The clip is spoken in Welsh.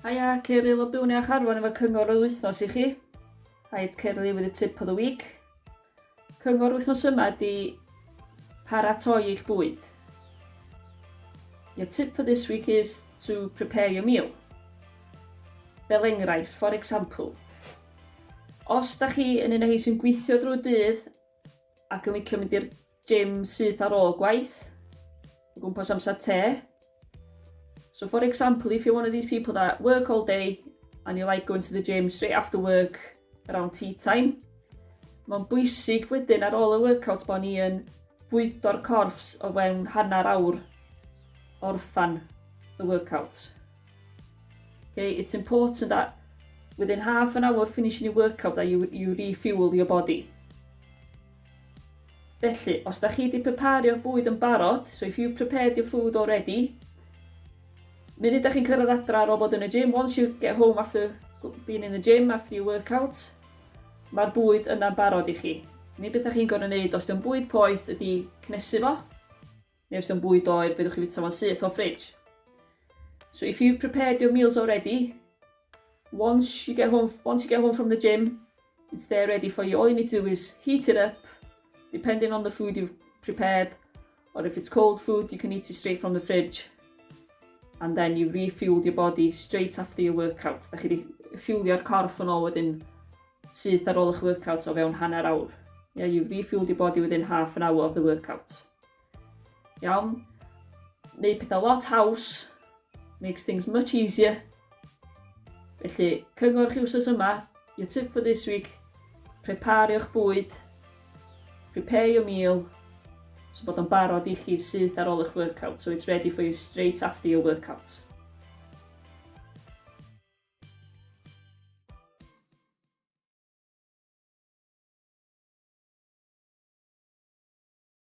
Hiya, Cyril o Byw'n Iach Arfon efo cyngor yr wythnos i chi. Hi, it's Cyril with a tip of the week. Cyngor wythnos yma ydy paratoi eich bwyd. Your tip for this week is to prepare your meal. Fel enghraifft, for example, os da chi yn un o rhei sy'n gweithio drwy dydd ac yn licio mynd i'r gym syth ar ôl gwaith, o gwmpas amser te. So for example, if you're one of these people that work all day and you like going to the gym straight after work around tea time, mae'n bwysig wedyn ar ôl y workout bod ni yn bwydo'r corff o fewn hanner awr orffan y workout. Okay, it's important that within half an hour of finishing your workout that you refuel your body. Felly, os da chi wedi prepario'r bwyd yn barod, so if you've prepared your food already, munud da chi'n cyrraedd adra ar ôl bod yn y gym, once you get home after being in the gym, after your workout, mae'r bwyd yna'n barod i chi. Neu beth da chi'n gorfod wneud, os dio'n bwyd poeth, ydy cnesu fo, neu os dio'n bwyd oer, byddwch chi fwyta fo'n syth o'r fridge. So if you've prepared your meals already, once you get home from the gym, it's there ready for you. All you need to do is heat it up, depending on the food you've prepared, or if it's cold food, you can eat it straight from the fridge. And then you refueled your body straight after your workout. Da chi wedi fuelio'r corff yn ôl wedyn syth ar ôl eich workout o fewn hanner awr. Yeah, you've refueled your body within half an hour of the workout. Iawn? Neud pethau lot haws, makes things much easier. Felly, cyngor chi wsos yma, your tip for this week, prepario'ch bwyd, prepare your meal, so bod o'n barod i chi syth ar ôl eich workout, so it's ready for you straight after your workout.